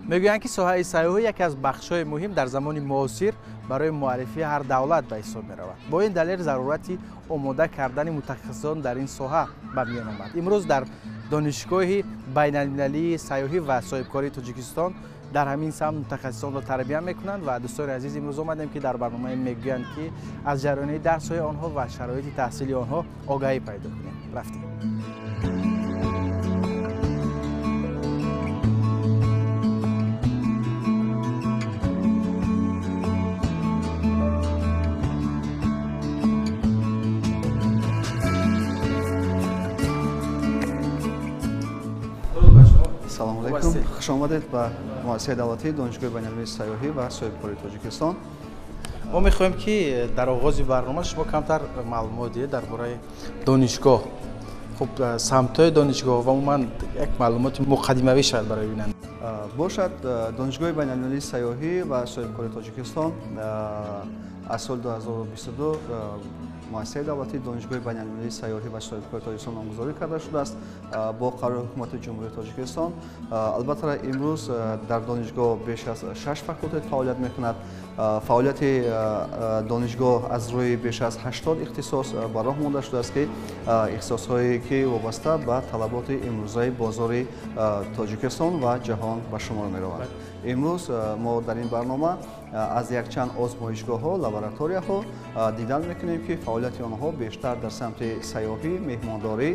Мегӯянд, ки соҳаи сайёҳӣ яке аз бахшҳои муҳим дар замони муосир барои муаррифии ҳар давлат ба ҳисоб меравад. Бо ин далел зарурати омода кардани мутахассисон дар ин соҳа ба миён омад. Имрӯз дар Донишгоҳи байналмилалии сайёҳӣ ва соҳибкории Тоҷикистон дар ҳамин самт мутахассисонро тарбия мекунанд ва дӯстони азиз, имрӯз омадем, ки дар барномаи мегӯянд, ки аз ҷараёни дарсҳои онҳо ва шароити таҳсили онҳо огаҳӣ пайдо кунем. Рафтем. Салому алайкум, хуш омадед ба муассисаи давлатии Донишгоҳи байналмилалии сайёҳӣ ва соҳибкории Тоҷикистон. Мо мехоҳем, ки дар оғози барнома шумо камтар маълумот диҳед дар бораи донишгоҳ, хуб, самтҳои донишгоҳ ва умуман як маълумоти муқаддимавӣ шавад барои бинанда. Бошад. Донишгоҳи байналмилалии сайёҳӣ ва соҳибкории Тоҷикистон аз соли 2022 муассисаи давлатии Донишгоҳи байналмилалии сайёҳӣ ва соҳибкории Тоҷикистон номгузорӣ карда шудааст бо қарори Ҳукумати Ҷумҳурии Тоҷикистон. Албатта, имрӯз дар донишгоҳ беш аз шаш факултет фаъолият мекунад. Фаъолияти донишгоҳ аз рӯи беш аз 80 ихтисос ба роҳ монда шудааст, ки ихтисосҳое ки вобаста ба талаботи имрӯзаи бозори Тоҷикистон ва ҷаҳон ба шумор мераванд. Имрӯз мо дар ин барнома аз якчанд озмоишгоҳҳо, лабораторияҳо дидан мекунем, ки фаъолияти онҳо бештар дар самти сайёҳӣ, меҳмондорӣ,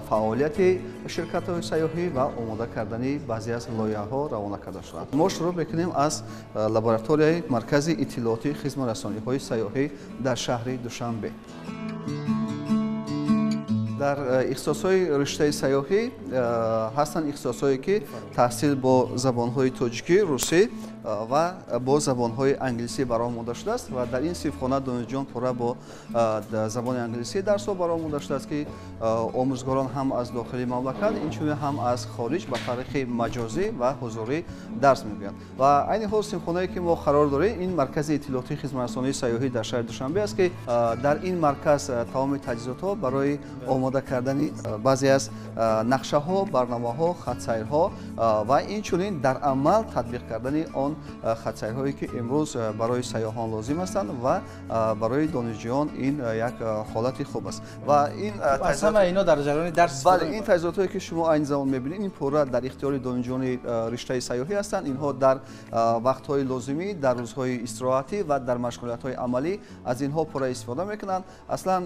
фаъолияти ширкатҳои сайёҳӣ ва омода кардани баъзе аз лоиҳаҳо равона карда шуданд. Мо шурӯъ мекунем аз лабораторияи Маркази иттилоотии хизматрасониҳои сайёҳӣ дар шаҳри Душанбе. Дар ихтисосҳои риштаи сайёҳӣ ҳастанд ихтисосҳое, ки таҳсил бо забонҳои тоҷикӣ, русӣ ва бо забонҳои англисӣ ба роҳ монда шудааст ва дар ин синфхона донишҷӯён пурра бо забони англисӣ дарсҳо ба роҳ монда шудааст, ки омӯзгорон ҳам аз дохили мамлакат, инчунин ҳам аз хориҷ ба тариқи маҷозӣ ва ҳузурӣ дарс мегӯянд. Ва айни ҳол синфхонае, ки мо қарор дорем, ин Маркази иттилоотии хизматрасонии сайёҳӣ дар шаҳри Душанбе аст, ки дар ин марказ тамоми таҷҳизотҳо барои омода кардани баъзе аз нақшаҳо, барномаҳо, хатсайрҳо ва инчунин дар амал татбиқ кардани он хатсайрҳое, ки имрӯз барои сайёҳон лозим ҳастанд ва барои донишҷӯён, ин як ҳолати хуб аст. Ва ин ино дар ҷараёни дарс. Бале, ин таҷҳизотҳое, ки шумо айни замон мебинед, ин пурра дар ихтиёри донишҷӯёни риштаи сайёҳӣ ҳастанд. Инҳо дар вақтҳои лозимӣ, дар рӯзҳои истироҳатӣ ва дар машғулиятҳои амалӣ аз инҳо пурра истифода мекунанд. Аслан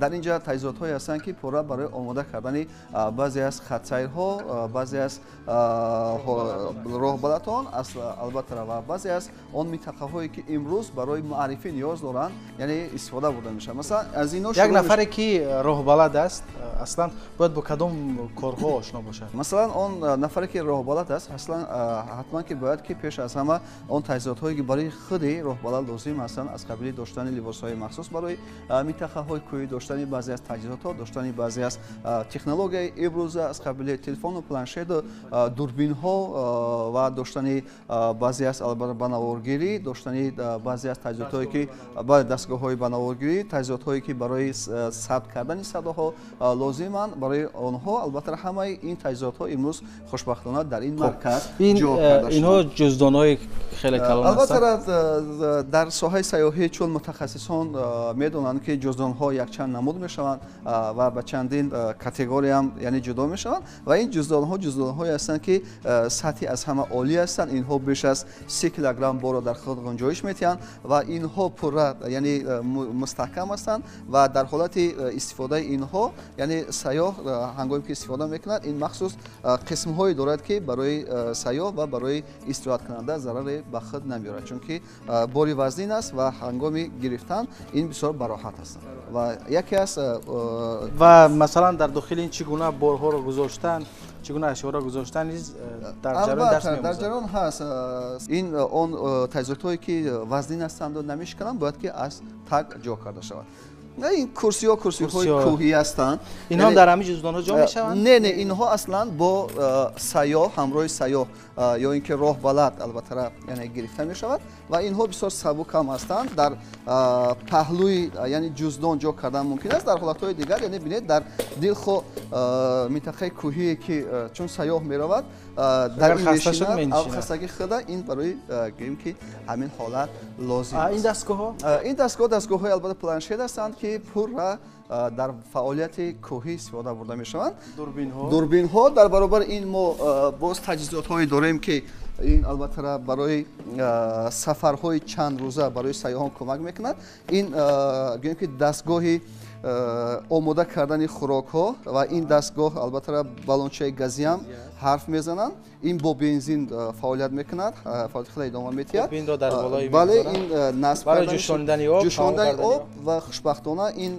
дар ин ҷа таҷҳизотҳое ҳастанд, ки пурра барои омода кардани баъзе аз хатсайрҳо, баъзе аз роҳбалатон, албатта, ва баъзе аз он минтақаҳое, ки имрӯз барои муаррифӣ ниёз доранд, яъне истифода бурда мешавад. Масалан, аз ино як нафаре, ки роҳбалад аст, аслан бояд бо кадом корҳо ошно бошад? Масалан, он нафаре, ки роҳбалад аст, аслан ҳатман ки бояд ки пеш аз ҳама он таҷҳизотҳое, ки барои худи роҳбалад лозим ҳастанд, аз қабили доштани либосҳои махсус барои минтақаҳои кӯҳӣ, доштани баъзе аз таҷҳизотҳо, доштани баъзе аз технологияи имрӯза аз қабили телефону планшету дурбинҳо ва доштани баъзе аз банаворгирӣ, доштани баъзе аз таҷҳизотҳое, ки дастгоҳҳои банаворгирӣ, таҷҳизотҳое, ки барои сабт кардани садоҳо лозиманд барои онҳо. Албатта, ҳамаи ин таҷҳизотҳо имрӯз хушбахтона дар ин марказ ҷо карда шуданд. Инҳо ҷуздонҳои хеле калон ҳастанд. Албатта, дар соҳаи сайёҳӣ чун мутахассисон медонанд, ки ҷуздонҳо якчанд намуд мешаванд ва ба чандин категориям, яъне ҷудо мешаванд, ва ин ҷуздонҳо ҷуздонҳое ҳастанд, ки сатҳи аз ҳама олӣ ҳастанд. Инҳо беш аз 30 килограмм борро дар худ ғунҷоиш метиҳанд ва инҳо пурра, яъне мустаҳкам ҳастанд ва дар ҳолати истифодаи инҳо, яъне сайёҳ ҳангоме ки истифода мекунад, ин махсус қисмҳое дорад, ки барои сайёҳ ва барои истироҳаткунанда зараре ба худ намеорад, чунки бори вазнин аст ва ҳангоми гирифтан ин бисёр бароҳат ҳастанд ва яке аз Ва масалан, дар дохили ин чӣ гуна борҳоро гузоштан, чӣ гуна ашёро гузоштан низ дар ҷараён дарс Албатта, дар ҷараён ҳаст. Ин он таҷҳизотҳое, ки вазнин ҳастанду намешикананд, бояд ки аз таг ҷо карда шавад. Ин курсиҳо курсиҳои кӯҳӣ ҳастанд. Инҳо дар ҳамин ҷуздонҳо ҷо мешаванд? Не, не, инҳо аслан бо сайёҳ, ҳамроҳи сайёҳ ё ин ки роҳбалад албатта яъне гирифта мешавад ва инҳо бисёр сабук ҳам ҳастанд. Дар паҳлӯи яъне ҷуздон ҷо кардан мумкин аст. Дар ҳолатҳои дигар яъне бинед дар дилхоҳ минтақаи кӯҳие ки чун сайёҳ меравад дар ин менишинад, хастагӣ худа ин барои гӯем ки ҳамин ҳолат лозим аст. Ин дастгоҳҳо? Ин дастгоҳ дастгоҳҳои албатта планшет ҳастанд ки пурра дар фаъолияти кӯҳӣ истифода бурда мешаванд. Дурбинҳо? Дурбинҳо. Дар баробари ин мо боз таҷҳизотҳое дорем ки ин албатта барои сафарҳои чанд рӯза барои сайёҳон кӯмак мекунад. Ин гӯем ки дастгоҳи омода кардани хӯрокҳо ва ин дастгоҳ албатта балончаи газӣ ҳам ҳарф мезананд. Ин бо бензин фаъолият мекунад, фаъолияти худро идома медиҳад. Бале, ин насб барои ҷӯшондани об, ҷӯшондани об ва хушбахтона ин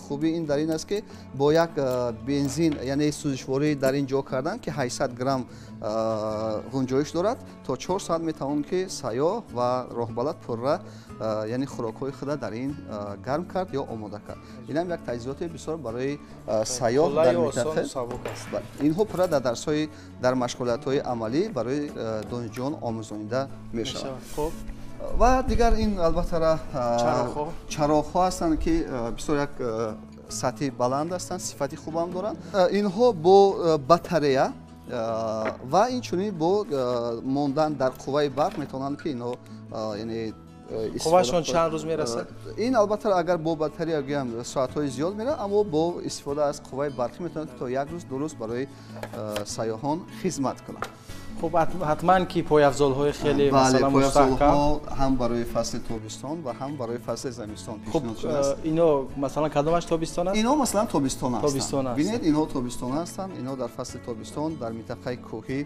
хубии ин дар ин аст ки бо як бензин яъне сӯзишворӣ дар ин ҷо кардан ки 800 грамм гунҷоиш дорад, то 4 соат метавон ки сайёҳ ва роҳбалад пурра яъне хӯрокҳои худа дар ин гарм кард ё омода кард. Ин ҳам як таҷҳизоти бисёр барои сайёҳ дар минтақа. Инҳо пурра дар дарсҳои дар машғулиятҳои амалӣ барои донишҷӯён омӯзонида мешаванд. Ва дигар ин албатта чароғҳо ҳастанд ки бисёр як сатҳи баланд ҳастанд, сифати хуб ҳам доранд. Инҳо бо батарея ва инчунин бо мондан дар қувваи барқ метавонанд ки инҳо яъне қуввашон чанд рӯз мерасад? Ин албатта агар бо батарея гӯям соатҳои зиёд меравад, аммо бо истифода аз қувваи барқӣ метавонад то як рӯз, ду рӯз барои сайёҳон хизмат кунад. Хуб, ҳатман ки пойафзолҳои хеле масалан мустаҳкам ҳам барои фасли тобистон ва ҳам барои фасли зимистон пешниҳод шудааст. Ино масалан кадомаш тобистон аст? Ино масалан тобистон ҳастанд. Бинед, инҳо тобистон ҳастанд. Инҳо дар фасли тобистон дар минтақаи кӯҳӣ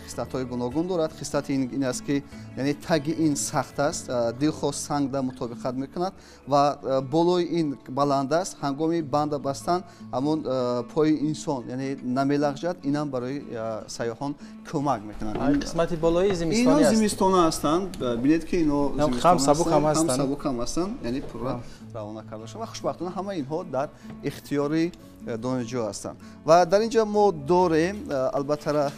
хислатҳои гуногун дорад. Хислати ин аст ки яъне таги ин сахт аст, дилхоҳ сангда мутобиқат мекунад ва болои ин баланд аст. Ҳангоми банда бастан ҳамон пои инсон яъне намелағжад. Инам барои сайёҳон кӯмак мекунад. Қисмати болои зимистонӣ аст. Ино зимистона ҳастанд. Бинед ки ино ҳам сабук ҳам ҳастанд. Ҳам сабук ҳам ҳастанд, яъне пурра равона карда шуда ва хушбахтона ҳама инҳо дар ихтиёри донишҷӯ ҳастанд. Ва дар инҷо мо дорем албатта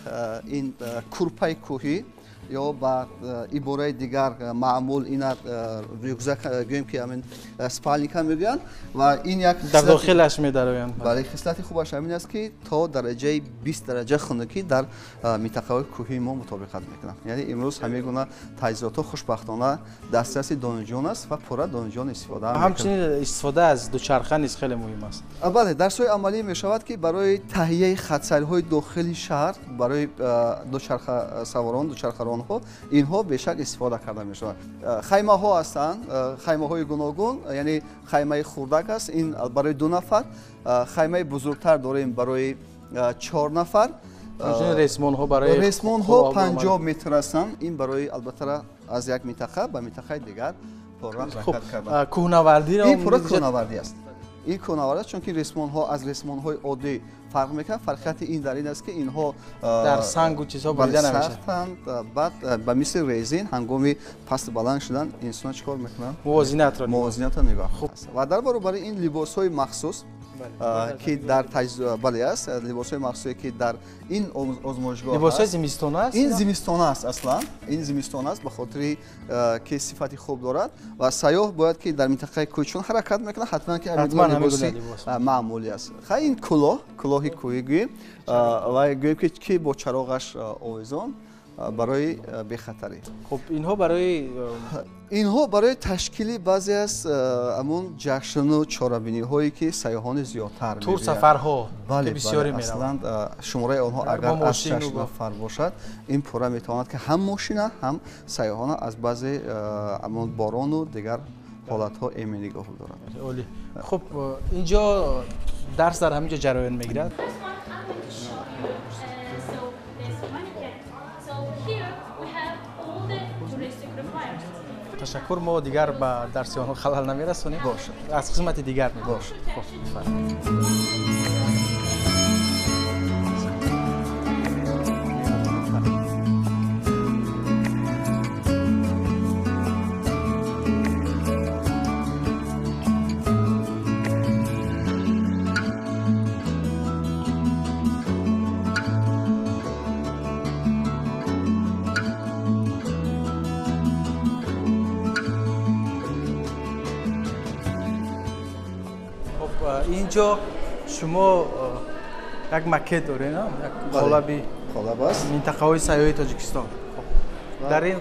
ин курпаи кӯҳӣ ё ба ибораи дигар маъмул ина рюкзак гӯем ки ҳамин спальника мегӯянд ва ин як дар дохилаш медароянд. Бале, хислати хубаш ҳамин аст ки то дараҷаи 20 дараҷа хунукӣ дар минтақаҳои кӯҳии мо мутобиқат мекунанд. Яъне имрӯз ҳамин гуна таҷҳизотҳо хушбахтона дастраси донишҷӯён аст ва пурра донишҷӯён истифода мекунанд. Ҳамчунин истифода аз дучарха низ хеле муҳим аст. Бале, дарсҳои амалӣ мешавад ки барои таҳияи хатсайрҳои дохили шаҳр барои дучархасаворон, дучархаронҳо инҳо бешак истифода карда мешавад. Хаймаҳо ҳастанд, хаймаҳои гуногун, яъне хаймаи хурдак аст, ин барои 2 нафар, хаймаи бузургтар дорем барои 4 нафар. Ресмонҳо барои ресмонҳо 50 метр ҳастанд, ин барои албатта аз як минтақа ба минтақаи дигар пурра ҳаракат кардан. Кӯҳнавардӣ ин пурра кӯҳнавардӣ аст. Ин кӯҳнавардӣ аст, чунки ресмонҳо аз ресмонҳои оддӣ фарқ мекунад. Фарқияти ин дар ин аст ки инҳо дар сангу чизҳо бурида намешаванд. Сахтанд, баъд ба мисли резин ҳангоми паст баланд шудан инсон чӣ кор мекунанд? Мувозинатро нигоҳ. Ва дар баробари ин либосҳои махсус ки дар бале аст, либосҳои махсусе ки дар ин озмоишгоҳ либосҳои зимистона аст. Ин зимистона аст, аслан ин зимистона аст ба хотири ки сифати хуб дорад ва сайёҳ бояд ки дар минтақаи кӯҳ чун ҳаракат мекунад ҳатман ки ҳамин либоси маъмулӣ аст. Хай ин кулоҳ, кулоҳи кӯҳӣ гӯем ва гӯем ки бо чароғаш овезон барои бехатарӣ. Хуб, инҳо барои ташкили баъзе аз ҳамон ҷашну чорабиниҳое ки сайёҳони зиёдтар тур сафарҳо ки бисёре мераванд. Шумораи онҳо агар аз 6 нафар бошад, ин пурра метавонад ки ҳам мошина ҳам сайёҳона аз баъзе ҳамон борону дигар ҳолатҳо эмин нигоҳ дорад. Олӣ. Хуб, инҷо дарс дар ҳамин ҷо ҷараён мегирад. Ташаккур, мо дигар ба дарси онҳо халал намерасонем. Бошад. Аз қисмати дигар бошад. Хуб, бифармоед. Инҷо шумо як макет доред, як қолаби қолаб аст минтақаҳои сайёҳии Тоҷикистон. Дар ин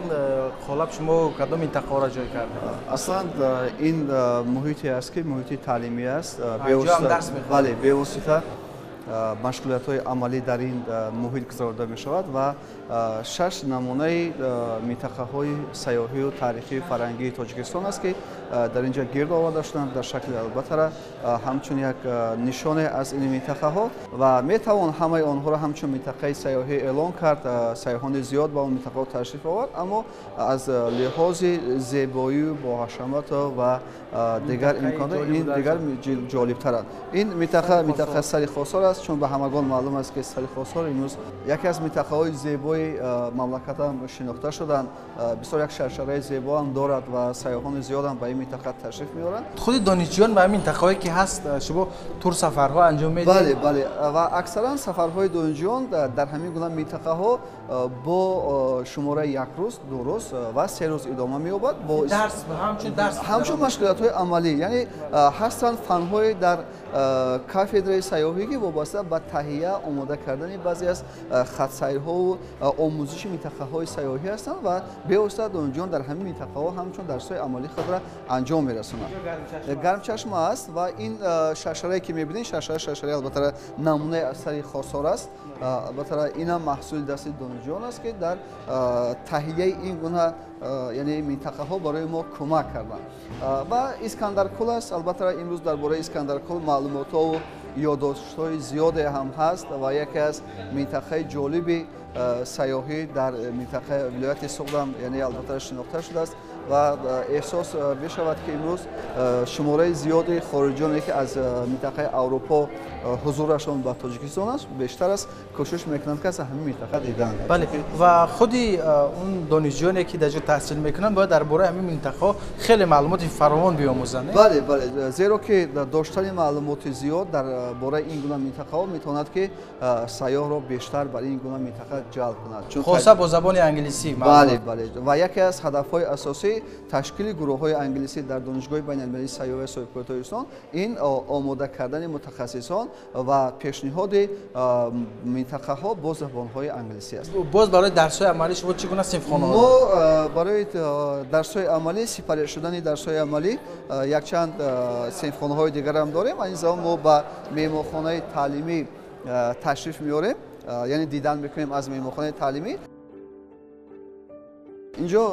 қолаб шумо кадом минтақаҳоро ҷой кардед? Аслан ин муҳите аст, ки муҳити таълимӣ аст. Бале, бевосита машғулиятҳои амалӣ дар ин муҳит гузаронида мешавад ва 6 намунаи минтақаҳои сайёҳию таърихию фарҳангии Тоҷикистон аст, ки дар ин ҷо гирд оварда шуданд дар шакли албаттара ҳамчун як нишоне аз ин минтақаҳо ва метавон ҳамаи онҳоро ҳамчун минтақаи сайёҳӣ эълон кард. Сайёҳони зиёд ба он минтақаҳо ташриф овард, аммо аз лиҳози зебоию боҳашамату ва дигар имконот ин дигар ҷолибтаранд. Ин минтақа минтақа Сари Хосор аст, чун ба ҳамагон маълум аст, ки Сари Хосор имрӯз яке аз минтақаҳои зебои мамлакат ҳам шинохта шуданд. Бисёр як шаршараи зебо ҳам дорад ва сайёҳони зиёд ҳам ба ин минтақа ташриф меоранд. Худи донишҷӯён ба ҳамин минтақаҳое ки ҳаст, шумо турсафарҳо анҷом медиҳед? Бале, бале, ва аксаран сафарҳои донишҷӯён дар ҳамин гуна минтақаҳо бо шумораи 1 рӯз, 2 рӯз ва 3 рӯз идома меёбад. Ҳамчун машғулиятҳои амалӣ, яъне ҳастанд фанҳое дар кафедраи сайёҳӣ, ки вобаста ба таҳия омода кардани баъзе аз хатсайрҳову омӯзиши минтақаҳои сайёҳӣ ҳастанд ва бевосита донишҷӯён дар ҳамин минтақаҳо ҳамчун дарсҳои амалии худро анҷом мерасонанд. Гармчашма аст ва ин шаршарае ки мебинед, шаршараи албатта намунаи аз Сари Хосор аст. Албатта инам маҳсули дасти донишҷӯён аст, ки дар таҳияи ин гуна яъне минтақаҳо барои мо кӯмак карданд. Ва Искандаркул аст. Албатта имрӯз дар бораи Искандаркул маълумотҳову ёддоштҳои зиёде ҳам ҳаст ва яке аз минтақаи ҷолиби сайёҳӣ дар минтақаи вилояти Суғд ҳам яъне албатта шинохта шудааст ва эҳсос мешавад, ки имрӯз шумораи зиёди хориҷиёне, ки аз минтақаи Аврупо ҳузурашон ба Тоҷикистон аст, бештар аст, кӯшиш мекунанд, ки аз ҳамин минтақа дидан. Бале, ва худи он донишҷӯёне, ки дар ҷо таҳсил мекунанд, бояд дар бораи ҳамин минтақаҳо хеле маълумоти фаровон биомӯзанд. Бале, бале, зеро ки доштани маълумоти зиёд дар бораи ин гуна минтақаҳо метавонад, ки сайёҳро бештар бар ин гуна минтақа ҷалб кунад. Хоса бо забони англисӣ. Бале, бале, ва яке аз ҳадафҳои асосӣ ташкили гурӯҳҳои англисӣ дар Донишгоҳи байналмилалии сайёҳӣ ва соҳибкории Тоҷикистон ин омода кардани мутахассисон ва пешниҳоди минтақаҳо бо забонҳои англисӣ аст. Боз барои дарсҳои амалӣ шумо чӣ гуна синфхонаҳо? Мо барои дарсҳои амалӣ, сипарӣ шудани дарсҳои амалӣ якчанд синфхонаҳои дигар ҳам дорем. Ин замон мо ба меҳмонхонаи таълимӣ ташриф меорем, яъне дидан мекунем аз меҳмонхонаи таълимӣ. Инҷо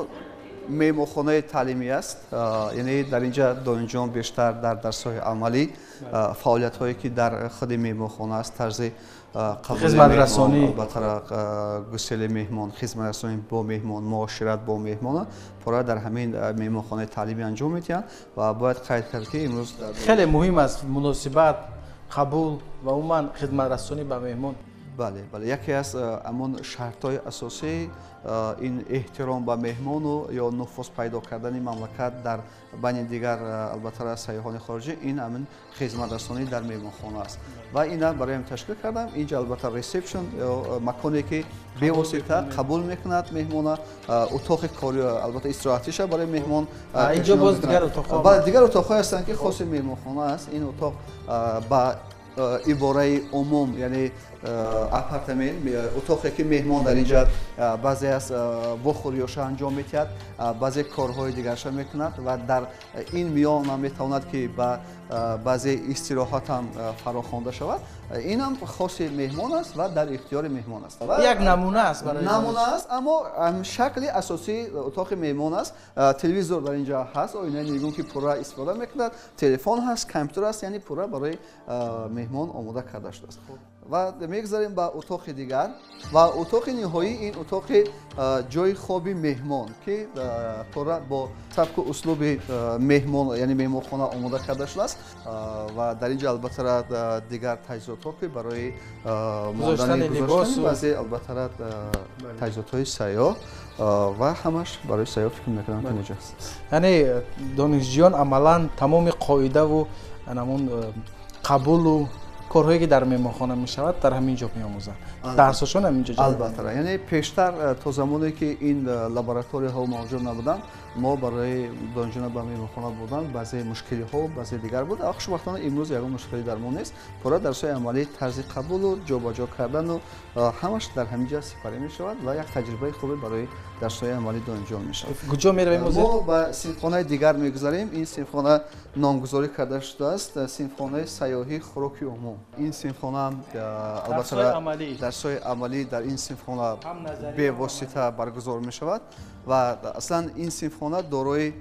меҳмонхонаи таълимӣ аст, яъне дар инҷа донишҷӯён бештар дар дарсҳои амалӣ, фаъолиятҳое ки дар худи меҳмонхона аст, тарзи хизматрасонӣ, гусели меҳмон, хизматрасонӣ бо меҳмон, муошират бо меҳмон пурра дар ҳамин меҳмонхонаи таълимӣ анҷом медиҳанд. Ва бояд қайд кард, ки имрӯз хеле муҳим аст муносибат, қабул ва умуман хизматрасонӣ ба меҳмон. Бале, бале, яке аз ҳамон шартҳои асосӣ ин эҳтиром ба меҳмону ё нуфуз пайдо кардани мамлакат дар байни дигар албатта сайёҳони хориҷӣ ин ҳамин хизматрасонӣ дар меҳмонхона аст. Ва ина бароям ташкил кардам. Инҷа албатта ресепшн ё маконе, ки бевосита қабул мекунад меҳмона, утоқи кори албатта истироҳатиша барои меҳмон. Инҷо боз дигар утоқҳо? Бале, дигар утоқҳое ҳастанд, ки хоси меҳмонхона аст. Ин утоқ ба ибораи умум, яъне апартамент, утоқе, ки меҳмон дар инҷа баъзе аз вохӯриёша анҷом медиҳад, баъзе корҳои дигарша мекунад ва дар ин миён ҳам метавонад, ки ба баъзе истироҳат ҳам фарохонда шавад. Инам хоси меҳмон аст ва дар ихтиёри меҳмон аст. Як намуна аст барои намуна аст, аммо шакли асосии утоқи меҳмон аст. Телевизор дар инҷа ҳаст, оинаи нигун, ки пурра истифода мекунад, телефон ҳаст, компютер аст, яъне пурра барои меҳмон омода карда шудааст. Ва мегузарем ба утоқи дигар ва утоқи ниҳоӣ ин утоқи ҷои хоби меҳмон, ки пурра бо сабку услуби меҳмон, яъне меҳмонхона омода карда шудааст. Ва дар инҷа албатта дигар таҷҳизотҳо, ки барои мондани гузоштани баъзе албатта таҷҳизотҳои сайёҳ ва ҳамаш барои сайёҳ фикр мекунам, ки инҷо аст. Яъне донишҷӯён амалан тамоми қоидаву ҳамон қабулу Корҳое ки дар меҳмонхона мешавад, дар ҳамин ҷо меомӯзанд, дарсошон ҳамин ҷо. Албатта, яъне пештар то замоне ки ин лабораторияҳо мавҷуд набуданд, мо барои донишҷӯён ба меҳмонхона бурдан баъзе мушкилиҳо, баъзе дигар буд. Хушбахтона, имрӯз ягон мушкилӣ дар мо нест. Пурра дарсҳои амалӣ, тарзи қабулу ҷобаҷо кардану ҳамаш дар ҳамин ҷо сипарӣ мешавад ва як таҷрибаи хубе барои дарсҳои амалии донишҷӯён мешавад. Куҷо меравем? Мо ба синфхонаи дигар мегузарем. Ин синфхона номгузорӣ карда шудааст синфхонаи сайёҳии хӯроки умум. Ин синфхона, албатта, дарсҳои амалӣ дар ин синфхона бевосита баргузор мешавад ва аслан ин синфхона дорои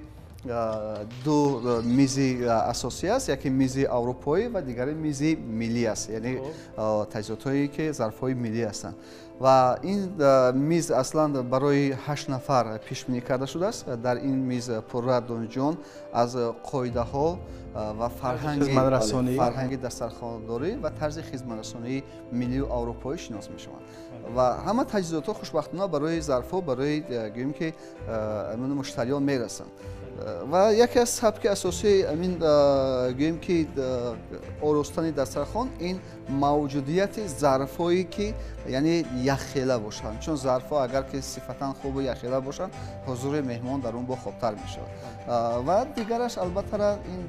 ду мизи асосӣ аст: яке мизи аврупоӣ ва дигаре мизи миллӣ аст, яъне таҷҳизотҳое ки зарфҳои миллӣ ҳастанд. Ва ин миз аслан барои 8 нафар пешбинӣ карда шудааст. Дар ин миз пурра донишҷӯён аз қоидаҳо ва фарҳанги дастархондорӣ ва тарзи хизматрасонии миллию аврупоӣ шинос мешаванд. Ва ҳама таҷҳизотҳо, хушбахтона, барои зарфҳо барои, гӯем ки, муштариён мерасанд. Ва яке аз сабки асосии амин, гӯем ки, оростани дастархон ин мавҷудияти зарфҳое ки, яъне, яххела бошанд, чун зарфҳо агар ки сифатан хубу яххела бошанд, ҳузури меҳмон дар он бо хубтар мешавад. Ва дигараш, албатта, ин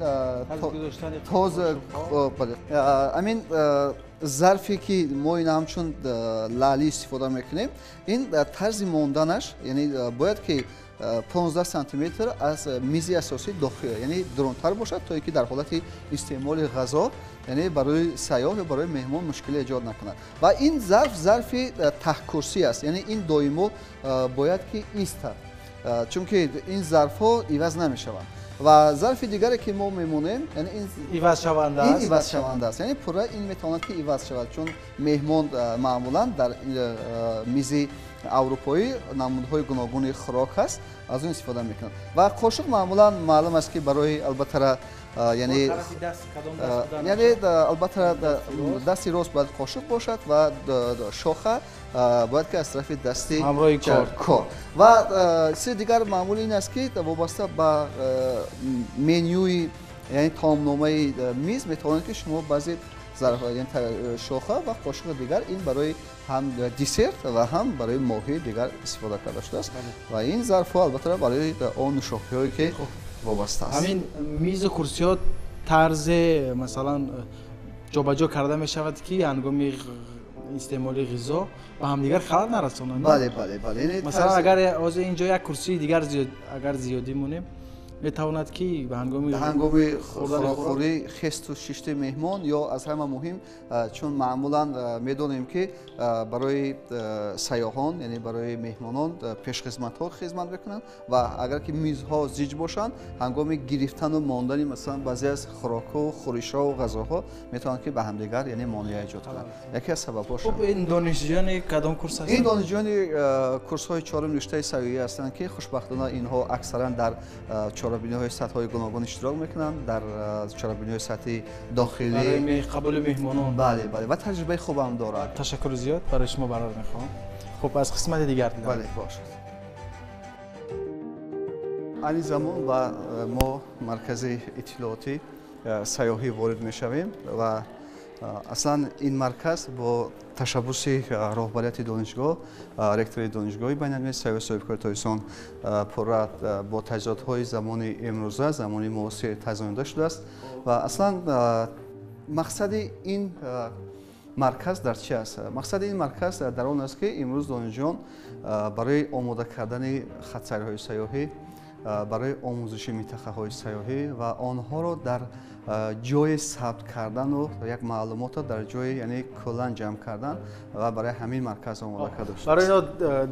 тоз амин зарфе ки мо ин ҳамчун лаъли истифода мекунем, ин тарзи монданаш, яъне, бояд ки 15 сантиметр аз мизи асосӣ дохил, яъне дурунтар бошад, то ин ки дар ҳолати истеъмоли ғазо, яъне, барои сайёҳ ё барои меҳмон мушкилӣ эҷод накунад. Ва ин зарф зарфи таҳкурсӣ аст, яъне ин доимо бояд ки истад, чунки ин зарфҳо иваз намешаванд. Ва зарфи дигаре ки мо мемонем, яъне ин ивазшаванда аст, ивазшаванда аст, яъне пурра ин метавонад ки иваз шавад, чун меҳмон маъмулан дар мизи аврупоӣ намудҳои гуногуни хӯрок ҳаст, аз он истифода мекунад. Ва қошуқ маъмулан маълум аст ки барои, албатта, яъне албатта, дасти рост бояд қошуқ бошад ва шоха бояд ки аз тарафи дасти кор. Ва чизи дигар маъмул ин аст ки вобаста ба менюи, яъне таомномаи миз, метавонед ки шумо баъзе шоха ва қошуқи дигар, ин барои ҳам десерт ва ҳам барои моҳии дигар истифода карда шудааст. Ва ин зарфҳо, албатта, барои он нӯшокиҳое ки вобаста аст. Ҳамин мизу курсиҳо тарзе, масалан, ҷобаҷо карда мешавад, ки ҳангоми истеъмоли ғизо ба ҳамдигар халал нарасонанд. Бале. Масалан, агар ҳозир инҷо як курсии дигар агар зиёдӣ монем, метавонад ки ба ҳангоми хӯрокхӯрӣ хесту шишти меҳмон ё, аз ҳама муҳим, чун маъмулан медонем ки барои сайёҳон, яъне барои меҳмонон, пешхизматҳо хизмат мекунанд ва агар ки мизҳо зиҷ бошанд, ҳангоми гирифтану мондани, масалан, баъзе аз хӯрокҳо, хӯришҳо, ғазоҳо метавонанд ки ба ҳамдигар, яъне, монеа эҷод кунанд. Яке аз сабабҳо. Хуб, ин донишҷӯёни кадом курс ҳастанд? Ин донишҷӯёни курсҳои чорум риштаи сайёҳӣ ҳастанд, ки хушбахтона инҳо аксаран дар чорабиниҳои сатҳҳои гуногун иштирок мекунанд, дар чорабиниҳои сатҳи дохилӣ. Қабули меҳмонон. Бале, ва таҷрибаи хубам дорад. Ташаккури зиёд барои шумо, барор мехоҳам. Хуб, аз қисмати дигар дидам. Бале, бошад. Айни замон ба мо маркази иттилоотӣ сайёҳӣ ворид мешавем ва аслан ин марказ бо ташаббуси роҳбарияти донишгоҳ, ректори Донишгоҳи байналмилалии сайёҳи соҳибкори Тоҷикистон, пурра бо таҷҳизотҳои замони имрӯза, замони муосир таъзонида шудааст. Ва аслан мақсади ин марказ дар чи аст? Мақсади ин марказ дар он аст, ки имрӯз донишҷӯён барои омода кардани хатсайрҳои сайёҳӣ, барои омӯзиши минтақаҳои сайёҳӣ ва онҳоро дар ҷои сабт кардану як маълумотро дар ҷои, яъне, куллан ҷамъ кардан ва барои ҳамин марказ омода карда шудааст. Барои ино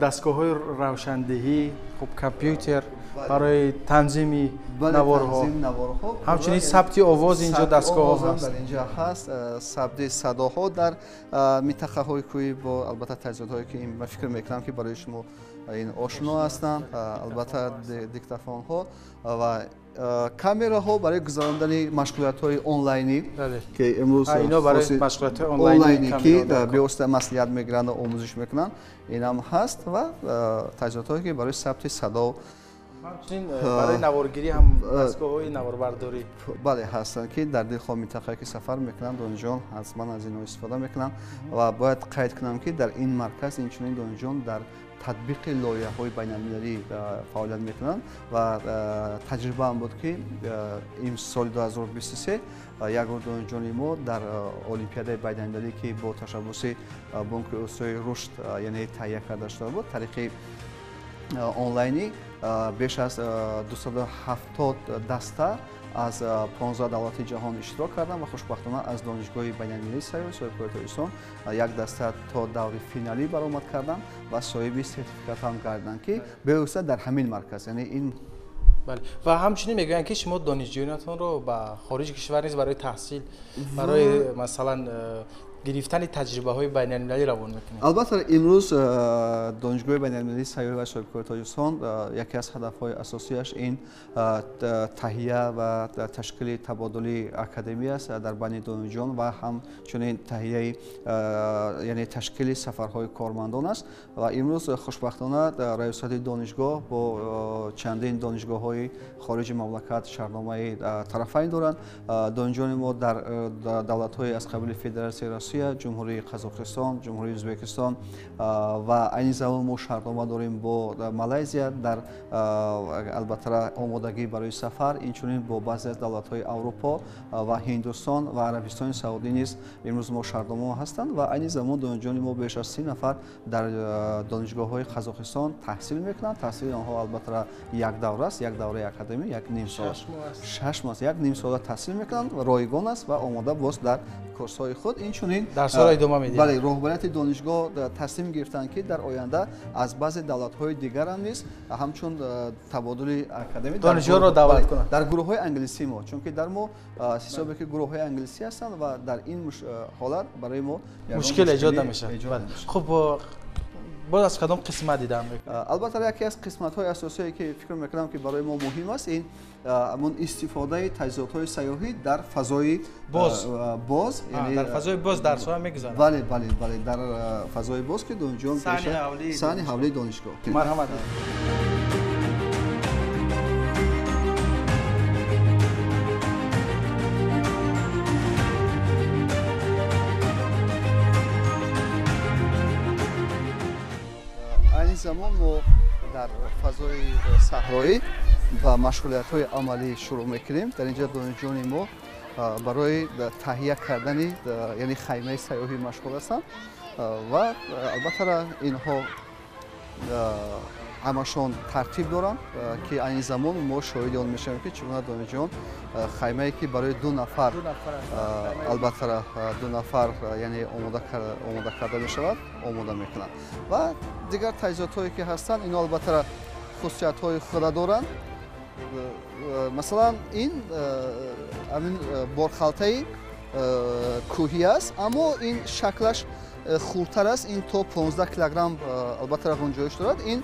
дастгоҳҳои равшандиҳӣ, хуб, компютер барои танзими наворҳо, ҳамчунин сабти овоз, инҷо дастгоҳҳо ҳаст. Дар инҷо ҳаст сабти садоҳо дар минтақаҳои кӯҳӣ бо, албатта, таҷҳизотҳое ки ман фикр мекунам, ки барои шумо ин ошно ҳастанд, албатта, диктофонҳо ва камераҳо барои гузарондани машғулиятҳои онлайнӣ, ки имрӯз онлайнӣ, ки бевосита маслиҳат мегиранд, омӯзиш мекунанд, инам ҳаст ва таҷҳизотҳое ки барои сабти садо. Ҳамчунин барои наворгирӣ ҳам дастгоҳҳои наворбардорӣ бале ҳастанд, ки дар дилхоҳ минтақае ки сафар мекунанд, донишҷӯён ҳатман аз инҳо истифода мекунанд. Ва бояд қайд кунам, ки дар ин марказ инчунин донишҷӯён дар татбиқи лоиҳаҳои байналмилалӣ фаъолият мекунанд ва таҷрибаам буд, ки ин соли 2023 як гурӯҳ донишҷӯёни мо дар олимпиадаи байналмилалӣ, ки бо ташаббуси Бонки Осиёи Рушд яъне таҳия карда шуда буд, тариқи онлайнӣ беш аз 270 даста аз 15 давлати ҷаҳон иштирок карданд ва хушбахтона аз Донишгоҳи байналмилалии сайёҳӣ соҳибкори Тоҷикистон як даста то даври финалӣ баромад карданд ва соҳиби сертификат ҳам гардиданд, ки бевосита дар ҳамин марказ, яъне ин. Бале, ва ҳамчунин мегӯянд, ки шумо донишҷӯёнатонро ба хориҷи кишвар низ барои таҳсил, барои масалан гирифтани таҷрибаҳои байналмилалӣ равон мекунед. Албатта, имрӯз Донишгоҳи байналмилалии сайёҳӣ ва соҳибкори Тоҷикистон яке аз ҳадафҳои асосиаш ин таҳия ва ташкили табодули академӣ аст дар байни донишҷӯён ва ҳамчунин таҳияи яъне ташкили сафарҳои кормандон аст. Ва имрӯз хушбахтона раёсати донишгоҳ бо чандин донишгоҳҳои хориҷи мамлакат шартномаи тарафайн доранд. Донишҷӯёни мо дар давлатҳои аз қабили Федератсияи Россия, Ҷумҳурии Қазоқистон, Ҷумҳурии Ӯзбекистон ва айни замон мо шартнома дорем бо Малайзия дар албатта омодагӣ барои сафар, инчунин бо баъзе аз давлатҳои Аврупо ва Ҳиндустон ва Арабистони Саудӣ низ имрӯз мо шартнома ҳастанд. Ва айни замон донишҷӯёни мо беш аз 30 нафар дар донишгоҳҳои Қазоқистон таҳсил мекунанд. Таҳсили онҳо албатта як давра аст, як давраи академӣ, як ним сол, 6 моҳ, як ним сола таҳсил мекунанд, ройгон аст ва омода боз дар курсҳои худ. Инчунин дарсҳоро идома медиҳанд. Бале, роҳбарияти донишгоҳ тасмим гирифтанд, ки дар оянда аз баъзе давлатҳои дигарам низ ҳамчун табодули академӣ донишҷӯёнро даъват кунанд дар гурӯҳҳои англисӣ мо, чунки дар мо ҳисобе ки гурӯҳҳои англисӣ ҳастанд ва дар ин ҳолат барои мо мушкил эҷод намешавад. Хуб, боз аз кадом қисмат дидан мекунед? Албатта, яке аз қисматҳои асосие, ки фикр мекунам, ки барои мо муҳим аст, ин ҳамон истифодаи таҷҳизотҳои сайёҳӣ дар фазои боз, дар фазои боз дарсҳо мегузаранд. Бале, бале, бале, дар фазои боз, ки донишҷӯён саҳни ҳавлии донишгоҳ. Марҳамат. Замон мо дар фазои саҳроӣ ба машғулиятҳои амалӣ шурӯъ мекунем. Дар инҷа донишҷӯёни мо барои таҳия кардани яъне хаймаи сайёҳӣ машғул ҳастанд ва албатта инҳо ҳамашон тартиб доранд, ки айни замон мо шоҳиди он мешавем, ки чӣ гуна донишҷӯён хаймае, ки барои 2 нафар, албатта 2 нафар яъне омода карда мешавад, омода мекунанд. Ва дигар таҷҳизотҳое ки ҳастанд, инҳо албатта хусусиятҳои худа доранд. Масалан, ин ҳамин борхалтаи кӯҳӣ аст, аммо ин шаклаш хурдтар аст, ин то 15 килограмм албатта ғунҷоиш дорад. Ин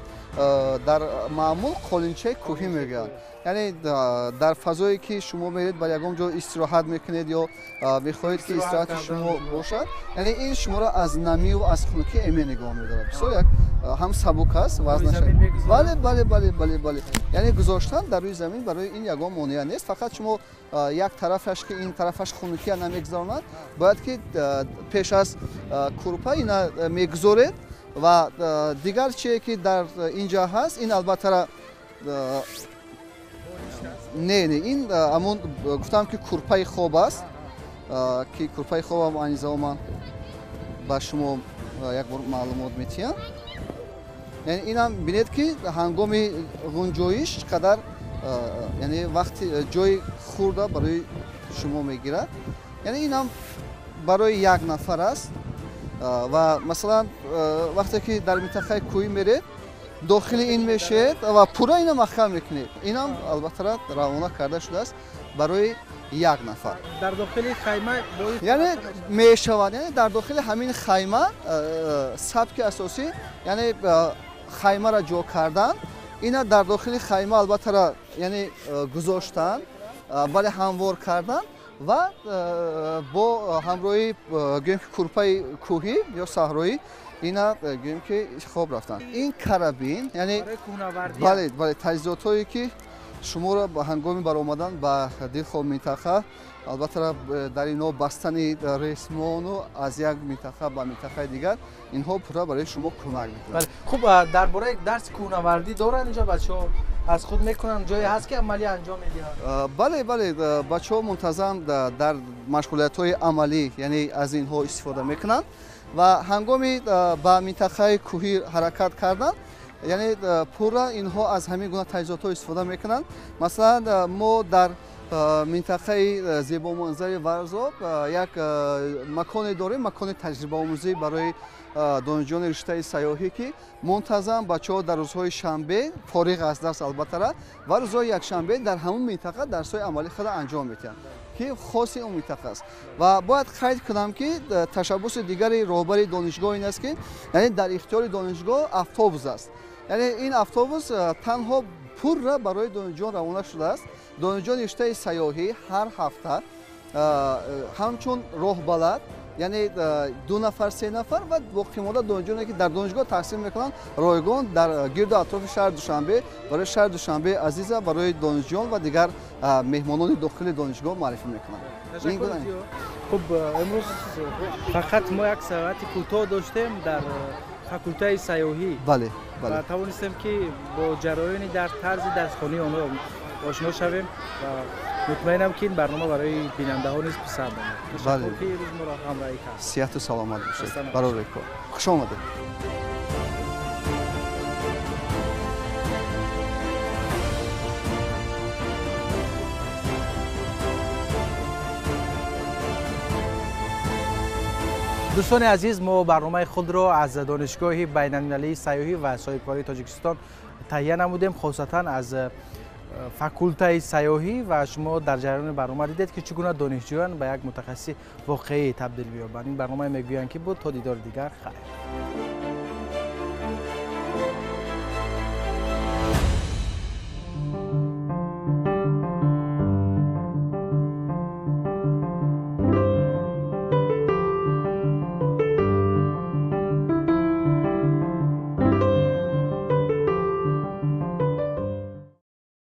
дар маъмул қолинчаи кӯҳӣ мегӯянд, яъне дар фазое ки шумо меред ба ягон ҷо истироҳат мекунед ё мехоҳед, ки истироҳати шумо бошад, яъне ин шуморо аз намию аз хунукӣ эмин нигоҳ медорад. Бисёр як ҳам сабук аст, вазнаш. Бале, бале, бале, бале, бале, яъне гузоштан дар рӯи замин барои ин ягон монеа нест. Фақат шумо як тарафаш, ки ин тарафаш хунукия намегузаронад, бояд ки пеш аз курпа ина мегузоред. Ва дигар чие ки дар инҷа ҳаст, ин албатта не, не, ин ҳамон гуфтам, ки курпаи хоб аст, ки курпаи хобам айни замон ман ба шумо як бор маълумот метиҳам. Яъне инам бинед, ки ҳангоми ғунҷоиш чӣ қадар яъне вақти ҷои хурда барои шумо мегирад. Яъне инам барои як нафар аст. Ва масалан, вақте ки дар минтақаи кӯҳӣ меред, дохили ин мешавед ва пурра ина маҳкам мекунед. Инам албатта равона карда шудааст барои як нафар. Дар дохили хайма яъне мешавад, яъне дар дохили ҳамин хайма сабки асосӣ, яъне хаймаро ҷо кардан, ина дар дохили хайма албатта яъне гузоштан, бале, ҳамвор кардан ва бо ҳамроҳи гӯем ки курпаи кӯҳӣ ё саҳроӣ, Ина гӯем ки хоб рафтанд. Ин карабин, яъне бале, бале, таҷҳизотҳое ки шуморо ба ҳангоми баромадан ба дилхоҳ минтақа, албатта дар инҳо бастани ресмону аз як минтақа ба минтақаи дигар, инҳо пурра барои шумо кӯмак мекунанд. Хуб, дар бораи дарси кӯҳнавардӣ доранд инҷо бачаҳо аз худ мекунанд, ҷое ҳаст ки амалӣ анҷом медиҳанд? Бале, бале, бачаҳо мунтазам дар машғулиятҳои амалӣ, яъне аз инҳо истифода мекунанд ва ҳангоми ба минтақаи кӯҳӣ ҳаракат кардан, яъне пурра инҳо аз ҳамин гуна таҷҳизотҳо истифода мекунанд. Масалан, мо дар минтақаи зебоманзари Варзоб як маконе дорем, макони таҷрибаомӯзӣ барои донишҷӯёни риштаи сайёҳӣ, ки мунтазам бачаҳо дар рӯзҳои шанбе фориғ аз дарс албаттара ва рӯзҳои якшанбе дар ҳамон минтақа дарсҳои амалӣ худа анҷом медиҳанд, ки хоси он минтақа аст. Ва бояд қайд кунам, ки ташаббуси дигари роҳбари донишгоҳ ин аст, ки яъне дар ихтиёри донишгоҳ автобус аст. Яъне ин автобус танҳо пурра барои донишҷӯён равона шудааст. Донишҷӯёни риштаи сайёҳӣ ҳар ҳафта ҳамчун роҳбалад, яъне 2 нафар, 3 нафар ва боқимонда донишҷӯёне ки дар донишгоҳ таҳсил мекунанд, ройгон дар гирду атрофи шаҳри Душанбе барои шаҳри Душанбе азиза барои донишҷӯён ва дигар меҳмонони дохили донишгоҳ муаррифӣ мекунанд. Хуб, имрӯз фақат мо як саати кӯтоҳ доштем дар факултаи сайёҳӣ. Бале, бале. Ва тавонистем ки бо ҷараёни дар тарзи дарсхонии онҳо ошно шавем ва мутмаинам, ки ин барнома барои бинандаҳо низ писанд омад. Ташаккур, ки имрӯз моро ҳамроҳӣ кард. Сиҳату саломат бошед. Барори кор. Хуш омадед. Дӯстони азиз, мо барномаи худро аз Донишгоҳи байналмилалии сайёҳӣ ва соҳибкории Тоҷикистон таҳия намудем, хосатан аз факултаи сайёҳӣ, ва шумо дар ҷараёни барнома дидед, ки чӣ гуна донишҷӯён ба як мутахассиси воқеӣ табдил меёбанд. Ин барномае мегӯянд ки буд. То дидори дигар, хайр.